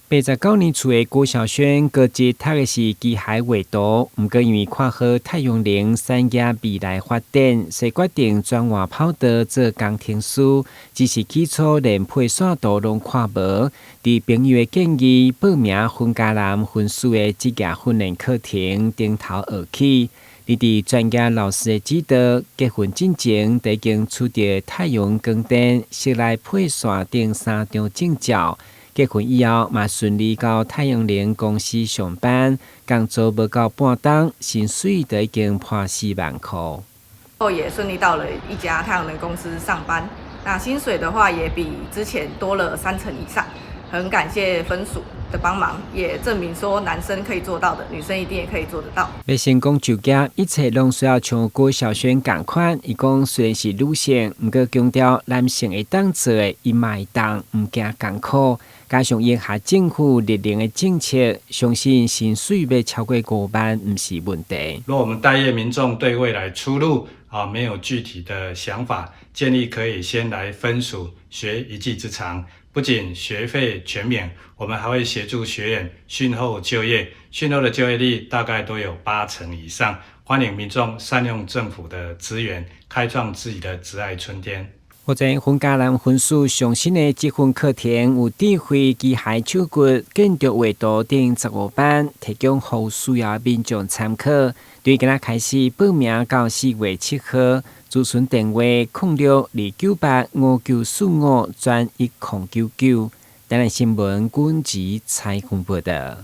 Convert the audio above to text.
89年厝的郭小萱，高職讀的是機械畫圖，毋過因為看好太陽能產業未來發展，所以決定轉換跑道做工程師。只是起初連配線圖攏看無。佇朋友的建議，報名雲嘉南分署的職業訓練課程，重頭學起。佇專業老師的指導，結婚進前就已經取得太陽光電、室內配線等三張證照。結婚以後，嘛順利到太陽能公司上班，工作無夠半冬，薪水就已經破4萬箍。後也順利到了一家太陽能公司上班，那薪水的話也比之前多了三成以上。很感謝分署的幫忙，也證明說男生可以做到的，女生一定也可以做得到。欲成功就業，一切攏需要像郭小萱仝款。伊講雖然是女性，毋過強調男性會當做的，伊嘛會當，毋驚艱苦。加上迎合政府綠能的政策，相信薪水欲超過5萬毋是問題。若我們待業民眾對未來出路啊沒有具體的想法，建議可以先來分署學一技之長。不僅學費全免，我們還會協助學員訓後就業，訓後的就業率大概都有八成以上。歡迎民眾善用政府的資源，開創自己的職涯春天。目前雲嘉南分署上新的職訓課程有智慧機械手骨、建築畫圖等15班，提供予需要民眾參考。對今仔開始報名到4月7號，諮詢電話06298594510999。台南新聞軍籍採訪報道。